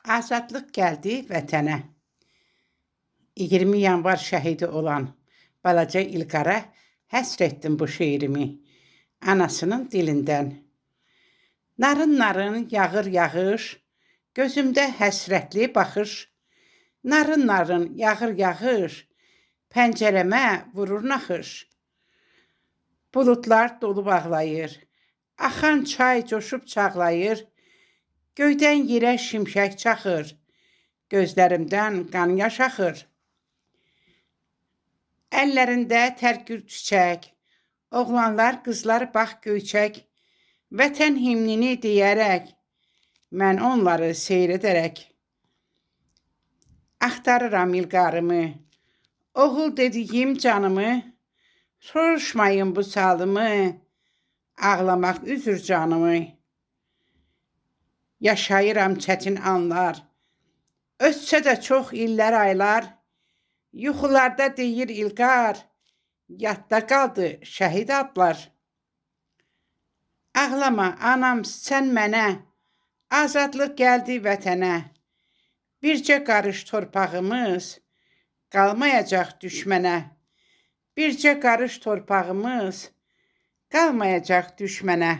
Azadlıq gəldi vətənə. 20 yanvar şəhidi olan balaca İlqara həsr etdim bu şeirimi anasının dilindən. Narın-narın yağır yağış, gözümdə həsrətli baxış. Narın-narın yağır yağış, pəncərəmə vurur naxış. Buludlar dolub ağlayır, axan çay coşub çağlayır. Göydən yerə şimşək çaxır, gözlərimdən qan yaş axır. Əllərində tər gül çiçək, oğlanlar, qızlar bax göyçək, vətən himnini deyərək, mən onları seyr edərək. Axtarıram İlqarımı, oğul dediyim canımı, soruşmayın bu salımı, ağlamaq üzür canımı. Yaşayıram çətin anlar, ötsə də çox illər, aylar, yuxularda deyir İlqar, yadda qaldı şəhid adlar. Ağlama anam sən mənə, azadlıq gəldi vətənə. Bircə qarış torpağımız qalmayacaq düşmənə. Bircə qarış torpağımız qalmayacaq düşmənə.